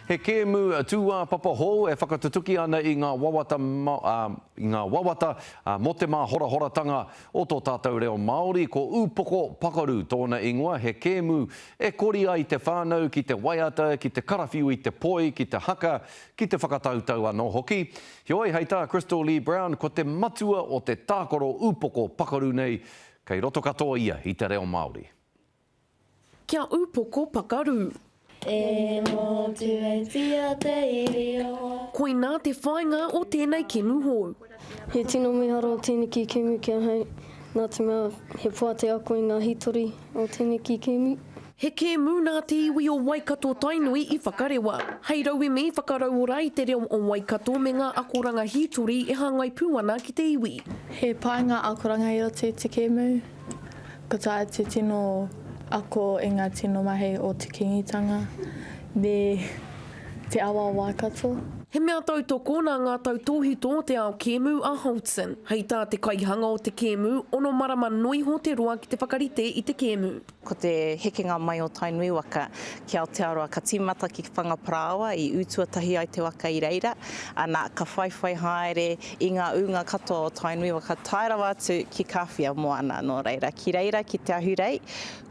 He kēmu tūāpapa hou e whakatutuki ana i ngā wawata, i ngā wawata mō te māhorahoratanga o tō tātou reo Māori. Ko Ūpoko Pakaru tōna ingoa, he kēmu e kori ai te whānau ki te waiata, ki te karawhiu i te poi, ki te haka, ki te whakatautau anō hoki. Heoi, hei tā Crystal Lee Brown, ko te matua o te tākaro ūpoko pakaru nei, kei roto katoa ia i te reo Māori. Kia ūpoko pakaru. E motu e tia te iri o. Koinā te whāinga o tēnei kemu hou. He tino miharo teneki kemu ki ahau, nā te mea he poa te ako i ngā hitori o teneki kemu. He kēmu nā te iwi o Waikato Tainui i whakarewa. Hei rauemi whakarauora i te reo o Waikato me ngā akoranga hītori e hāngai pū ana ki te iwi. He pai ngā akoranga i roto i te kēmu. Ka taea te tino ako i ngā tino mahi o te Kīngitanga me te awa o Waikato. He mea tautoko nā ngā tautōhito o te ao kēmu a Holtzen. Hei tā te kaihanga o te kēmu, ono marama noiho te roa ki te whakarite i te kēmu. Ko te hekenga mai o Tainui waka ki Aotearoa ka tīmata ki Whangaparāoa i ū tuatahi ai te waka i reira, ana, ka whaiwhai haere i ngā ūnga katoa o Tainui waka tae rawa atu ki Kāwhia moana. Nō reira, ki reira ki Te Ahurei,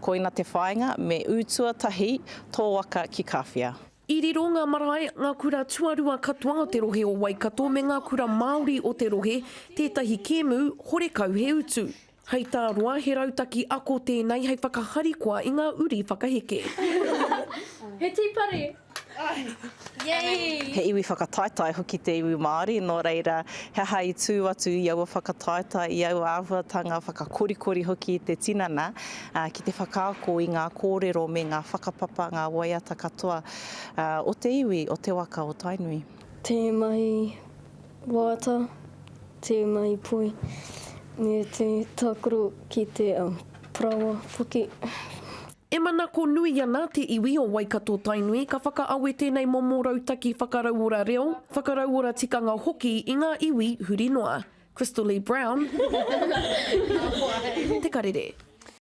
koina te whāinga, me ū tuatahi tō waka ki Kāwhia. I riro ngā marae, ngā kura tuarua katoa o te rohe o Waikato me ngā kura Māori o te rohe tētahi kēmu horekau he utu. Hei tā Roa, he rautaki ako tēnei hei whakaharikoa i ngā uri whakaheke. He tīpare! Yay! He iwi whakataetae hoki te iwi Māori, nō reira, he aha i tū atu i aua whakataetae, i aua āhuatanga whakakorikori hoki i te tinana, ki te whakaako i ngā kōrero me ngā whakapapa, ngā waiata katoa o te iwi, o te waka o Tainui. Te mahi waiata, te mahi poi, me te tākaro ki te paraoa poke. E manako nui ana te iwi o Waikato-Tainui ka whakaawe tēnei momo rautaki whakarauora reo, whakarauora tikanga hoki i ngā iwi huri noa. Crystal Lee Brown, Te Karere.